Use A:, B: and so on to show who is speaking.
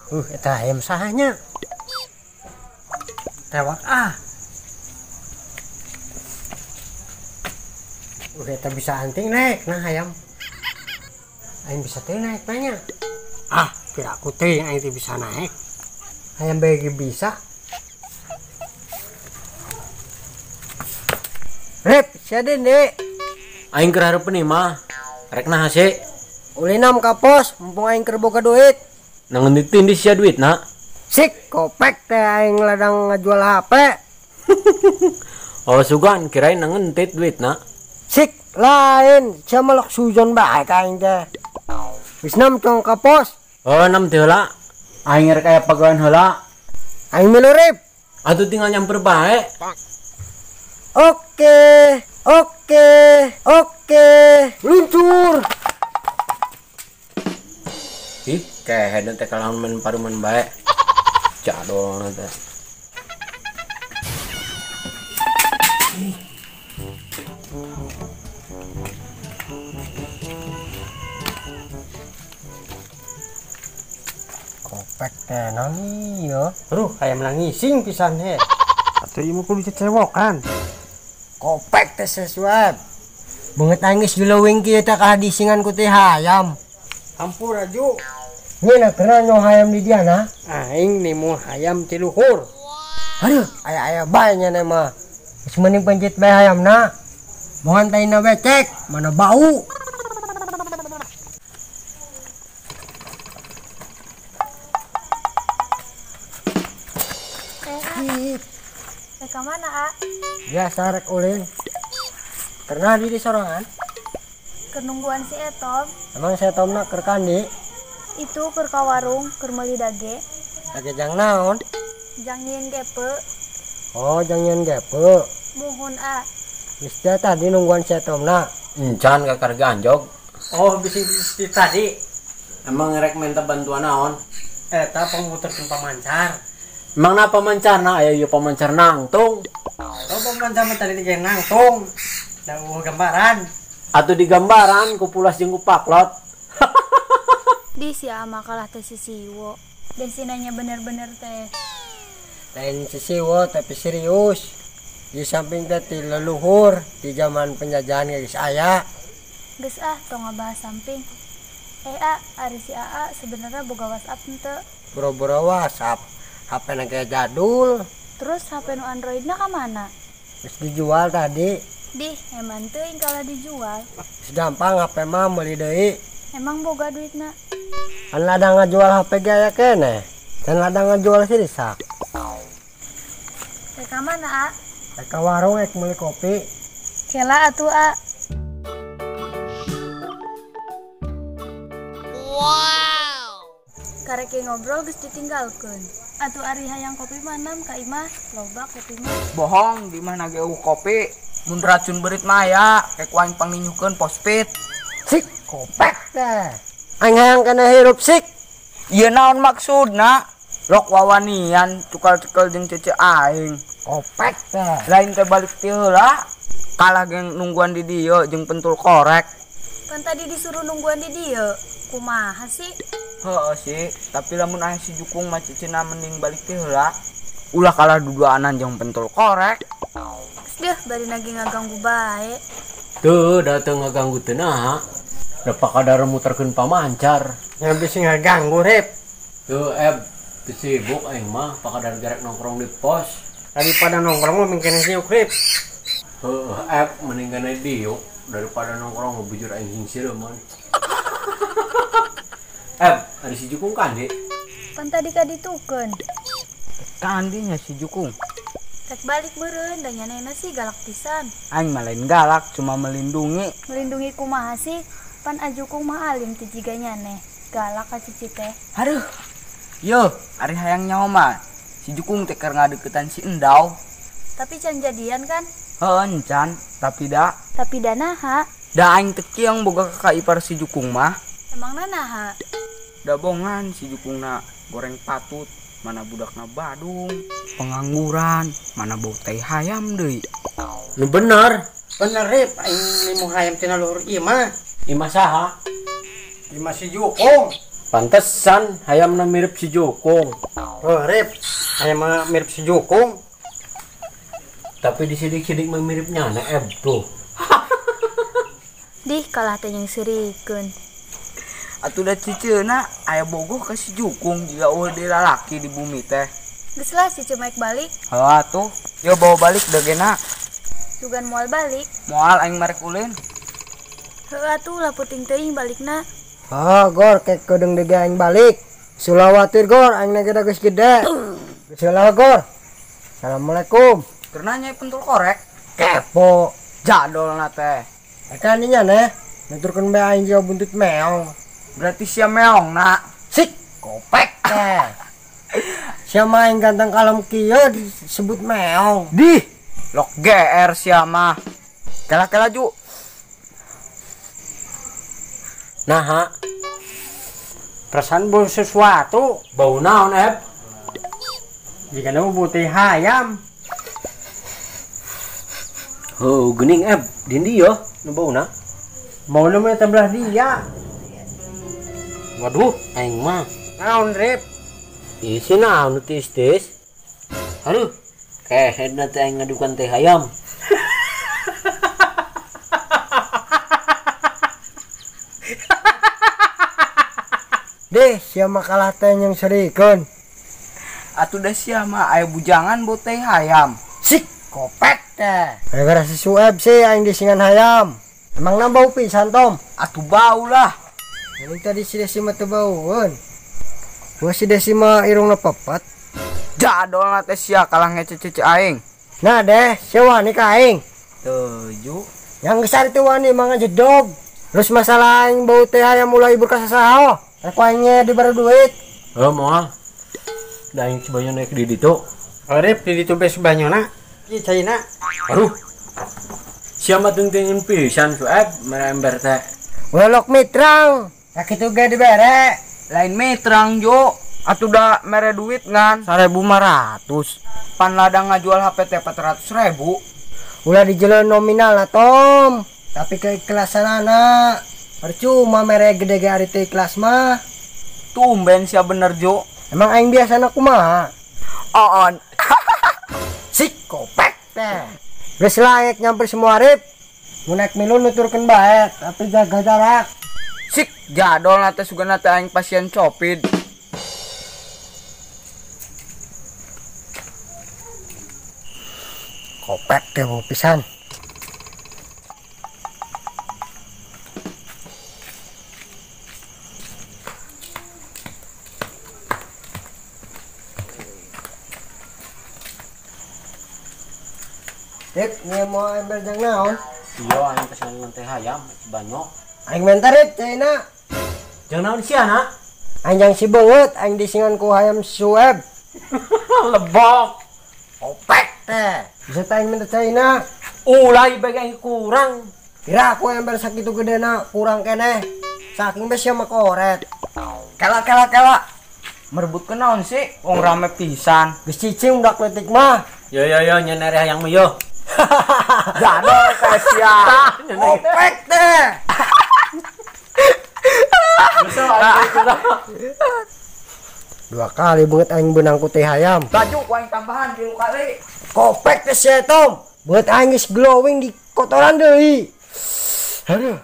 A: Eta hayam sahanya. Tewak ah. Eta bisa anting naik nah hayam. Aing bisa teh naik nanya. Ah, kira aku teh aing teh bisa naik. Hayam bagi bisa. Rep, sia dende.
B: Aing keur hareupeun mah. Rek naha sih?
A: Ulinam ka pos, mumpung aing keur boga duit.
B: Nang ngendi tindih sia duitna?
A: Sik, kopek teh aing ladang ngajual HP.
B: Oh, sugan kirain nang ngentit duitna.
A: Sik, lain, sia melok sujon bae ka aing teh. Wis nam tong ka pos.
B: Oh, nam teh heula. Aing rek aya pagawean heula.
A: Aing milu rip.
B: Atuh tinggal nyamper bae.
A: Oke, oke, oke, luncur.
B: Ih, kayak teh kalahan main paruman bae. Jadol teh.
A: Kopek teh naon ieu? Aduh, hayam langising pisan he. Atuh ieu mah kudu cecewokan. Kopek teh sesuai. Beungeut aing geus dileuweung kieu teh kalah diisingan ku teh hayam. Hampura ju. Nyeuna kena nyo hayam di dia nah. Aing nimu hayam ti luhur. Aduh, aya-aya bae nya mah. Geus mending pencit bae hayamna. Mohan taina becek, mana bau.
C: Rek ka mana, A?
A: Biasa rek ulin. Pernah di sorangan?
C: Keur nungguan si Etom.
A: Emang si Etomna keur kandi?
C: Itu keur ka warung, keur meuli dage.
A: Dage jang naon?
C: Jang nyieun gepe.
A: Oh, jang nyieun gepe.
C: Muhun, A.
A: Geus teh tadi nungguan si Etomna.
B: Encan ka karga anjog.
A: Oh, bisi tadi.
B: Emang rek minta bantuan naon?
A: Eta pangmuterkeun pamancar.
B: Emang na pamancarna aya ieu pamancar nangtung.
A: Oh, pamancar mah tadi ge nangtung. Da eueuh gambaran.
B: Atuh di gambaran ku pulas jeung ku paklot.
C: Di si ama kalah teh si Siwo. Dan sinanya bener-bener teh.
A: Lain si Siwo tapi serius. Di samping teh ti leluhur di zaman penjajahan geus aya.
C: Geus ah tong ngabahas samping. A, ari si AA sebenarnya boga WhatsApp henteu.
A: Boro-boro WhatsApp. HP na ge jadul.
C: Terus HP nu Androidna ka mana?
A: Geus dijual tadi.
C: Dih, eman teuing kalah dijual.
A: Geus gampang HP mah meuli deui.
C: Emang boga duitna?
A: Kan ladang ngajual HP ge aya keneh. Kan ladang ngajual si Risak.
C: Rek ka mana, A?
A: Rek ka warung rek meuli kopi.
C: Kela atuh, A.
D: Wow.
C: Karek ngobrol geus ditinggalkeun. Atuh ari hayang kopi mah nam ka imah, loba kopi mah.
E: Bohong, di mana ge eueuh kopi. Mun racun berit mah aya, rek ku aing pangninyuhkeun pospit.
A: Sik, kopek teh. Aing hayang kana hirup sik.
E: Ieu naon maksudna? Lok wawanian cukal-cukal jeung cece aing.
A: Kopek teh.
E: Lain teh balik ti heula. Kalah geng nungguan di dieu jeung pentul korek.
C: Kan tadi disuruh nungguan di dieu. Kumaha sih?
E: Heeh sih, tapi lamun aya si jukung mah cecena mending balik ti heula. Ulah kalah duduanan jeung pentul korek.
C: Geus deuh bari nage ngaganggu bae.
B: Teu da teu ngaganggu teu naha. Da pakadar muterkeun pamancar.
A: Nya bisi ngaganggu rip.
B: Teu teu sibuk aing mah pakadar garek nongkrong di pos.
A: Daripada nongkrong mah mending kene diuk rip.
B: Heeh, mending kene diuk daripada nongkrong ngebujur aing sing sireman. Ada si jukung kandi?
C: Pan tadi kaditukeun.
E: Kandinya si jukung.
C: Rek balik meureun da nyanena sih galak pisan.
E: Aing mah lain galak, cuma melindungi.
C: Melindungi kumaha sih? Pan ajukung mah alim ti jiga nyaneh. Galak ka cici teh.
E: Aduh. Yo, ari hayang nyaho mah. Si jukung teh keur ngadeukeutan si Endau.
C: Tapi can jadian kan?
E: Heuh, encan, tapi da.
C: Tapi da naha?
E: Da aing teh kieu boga kakak ipar si jukung mah.
C: Emangna naha?
E: Da bongan si jukungna goreng patut, mana budakna badung, pengangguran, mana bau tai hayam deui.
B: Nu bener.
A: Bener rip, aing nimu hayam tina luhur ieu mah.
B: Imah saha?
A: Imah si jukung.
B: Pantesan hayamna mirip si Jukung.
A: Oh, Rip, hayam mirip si Jukung.
B: Tapi di sidik-sidik mah miripnya na Eb tuh.
C: Dih kalah teh jeung seurikeun.
E: Atuh da ciceuna aya bogoh ka si Jukung jiga eueuh deui lalaki di bumi teh.
C: Geus lah si Cemaik balik.
E: Heuh atuh, yo bawa balik degena.
C: Sugan moal balik.
E: Moal aing marek ulin.
C: Heuh atuh lah puting teuing balikna.
A: Ah, Gor, kek kedeung deui aing balik. Sulawatir Gor, aing na geus gede. Geus lah Gor. Assalamualaikum.
E: Keur nanya pentul korek.
A: Kepo.
E: Jadolna teh.
A: Kan nya neh, nuturkeun bae aing jiwa buntut meong.
E: Berarti sia meong na.
A: Sik, kopek teh. Sia mah aing ganteng kalem kieu disebut meong.
E: Dih, lok GR sia mah. Kela-kela ju.
B: Nah, ha.
A: Perasaan bau sesuatu.
B: Bau naon, Eb?
A: Jika nu bau teh hayam.
B: Heuh, geuning Eb, dindi yo nu bauna.
A: Bauna mah teh dia.
B: Waduh, aing mah.
A: Naon, Rip?
B: Ih, si naon nu tiis-tiis. Aduh, kehedna teh aing ngadukan teh hayam.
A: Deh, sia mah kalah teh yang serikeun.
E: Atuh da sia mah aya bujangan bau teh hayam.
A: Sik, kopek teh. Gara-gara si Sueb sih aing disingan hayam. Emang na bau pisan, Tom?
E: Atuh bau lah.
A: Yang tadi si Desi mah teu baueun. Gua si Desi mah irungna pepet.
E: Jadolna teh sia kalah ngece-cece aing.
A: Nah deh, sia wani ka aing.
E: Teu ju.
A: Yang geus ari teu wani mah ngajedog. Terus masalah aing bau teh hayam mulai berkasasaho. Aku aingnya diberi duit.
B: Heuh moal. Da aing si Banyo naik di ditu.
A: Rip di ditu be si Banyona. Ieu caina.
B: Aduh. Sia mah teungteungeun pisan Sueb mere ember teh.
A: Welok mitrang. Sakitu ge dibere.
E: Lain mitrang jo. Atuh da mere duit ngan 1.500. Pan ladang ngajual HP teh 400.000.
A: Ulah dijeuleuh nominal lah Tom. Tapi keikhlasanana. Percuma mere gede ge ari teh ikhlas mah.
E: Tumben sia bener jo.
A: Emang aing biasana kumaha?
E: Oon.
A: Sik kopek teh. Geus laek nyamper semua Rip. Mun naik milu nuturkeun bae, tapi jaga jarak.
E: Sik jadolna teh sugana teh aing pasien Covid.
A: Kopek teh bau pisan. Rip, nya mau ember jang naon?
B: Iya, aing pesan teh hayam, Banyo.
A: Aing menta Rip, caina.
B: Jang naon sia, na?
A: Aing jang si beungeut, aing disingan ku hayam Sueb.
B: Lebok.
A: Kopek teh. Bisa teh aing minta caina.
B: Ulah bagi aing kurang.
A: Kira aku ember sakitu gedena kurang keneh. Saking bes sia mah koret.
E: Kela kela kela. Merebut ke naon sih? Wong rame pisan.
A: Geus cicing udah kletik mah.
B: Yo yo yo nyenere hayang mah yo.
E: Jadol teh sia.
A: Kopek teh. Dua kali beungeut aing beunang ku teh hayam.
E: Baju ku aing tambahan 3 kali.
A: Kopek teh sia Tom. Beungeut aing geus glowing di kotoran deui. Aduh.